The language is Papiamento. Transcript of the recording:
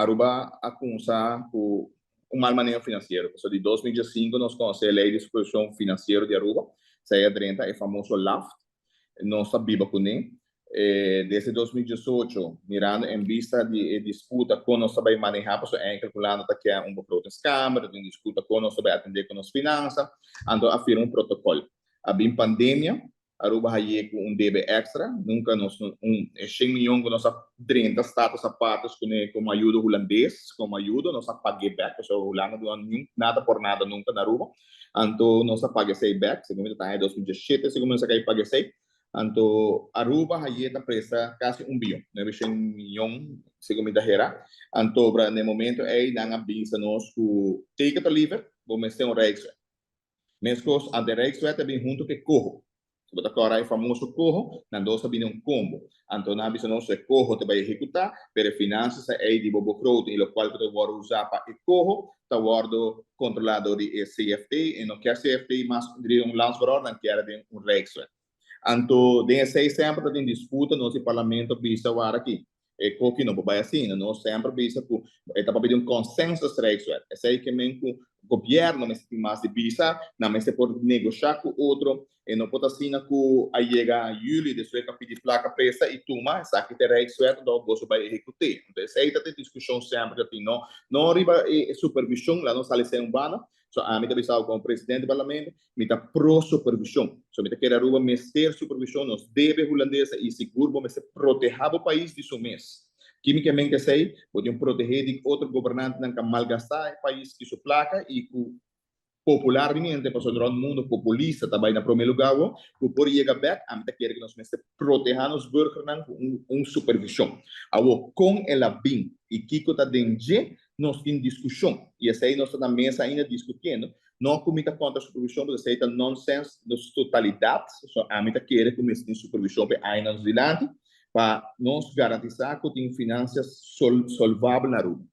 Aruba a cuminsa cu un mal maneho financiero. Pasobra di 2005 nos conoce e Ley di Supervision Financiero di Aruba, esey a drenta e famoso LAFT, nos ta biba cune. Desde 2018, mirando en vista di e disputa con nos ta bay maneha, pasobra enkel Hulanda ta kier un begrotingskamer, tin disputa con nos ta bay atende cu nos finansa, anto a firma un protocol. A bin pandemia, Aruba haye cu un debe extra, nunca nos un e 100 miyon cu nos a drenta Status Aparte cune como ayudo hulandes, como ayudo, nos a pague back, pasobra Hulanda no duna nada por nada nunca na Aruba. Anto nos a paga esey back, segun mi ta 2017, segun mi nos a cay paga esey. Anto Aruba haye ta presta casi 1 biyon, 900 miyon, segun mi ta hera. Anto bra, na momento ey nan a bisa nos cu take it or leave it, bo mester un Rijkswet. Mescos, a de Rijkswet a bin hunto cu coho. Si bo ta corda e famoso coho, nan dos a bini un combo. Anto nan a bisa nos e coho te bay ehecuta, pero e finanzas ey di bo begroting y locual cu ta wordo usa pa e coho, ta wordo controla door di e CFT, y no kier CFT mas di un landsverordening, kier den un Rijkswet. Anto, den esey semper ta tin disputa, nos di parlamento bisa war aki. E koki no por bay asina. Nos semper bisa cu e ta papia di un consensus Rijkswet. Esey ke men cu gobierno mester tin mas di bisa, nan mester por negosha cu otro, e no por ta asina cu a yega juli, despues pa pidi placa presta y tuma, esaki ta e Rijkswet, anto boso bay ehecute. Anto esey ta e discusion semper ta tin. No, no riba e supervision, la nos sali esey un banda. So ami ta bisa como presidente di parlamento, mi ta pro supervision. So mi ta kere Aruba mester supervision, nos debe hulandesa y sigur bo mester proteha bo pais di su mes. Ki mi ke men ke esey? Bo tin protehe di otro gobernantenan ka malgasta e pais ki su placa y cu popularmente, pasobra rond mundo populista ta bay na prome lugar awo, cu por yega bek, ami ta kere cu nos mester proteha nos burgernan cu un supervision. Awo, con el a bin y kico ta den dje, nos tin discusion. Y esey nos ta na mesa ainda discutiendo. No cu mi ta contra supervision, pero esey ta nonsense, nos totalidad. So, ami ta kere cu mester tin supervision pe añanan nos dilanti, pa nos garantisa cu tin finanzas solvabel na Aruba.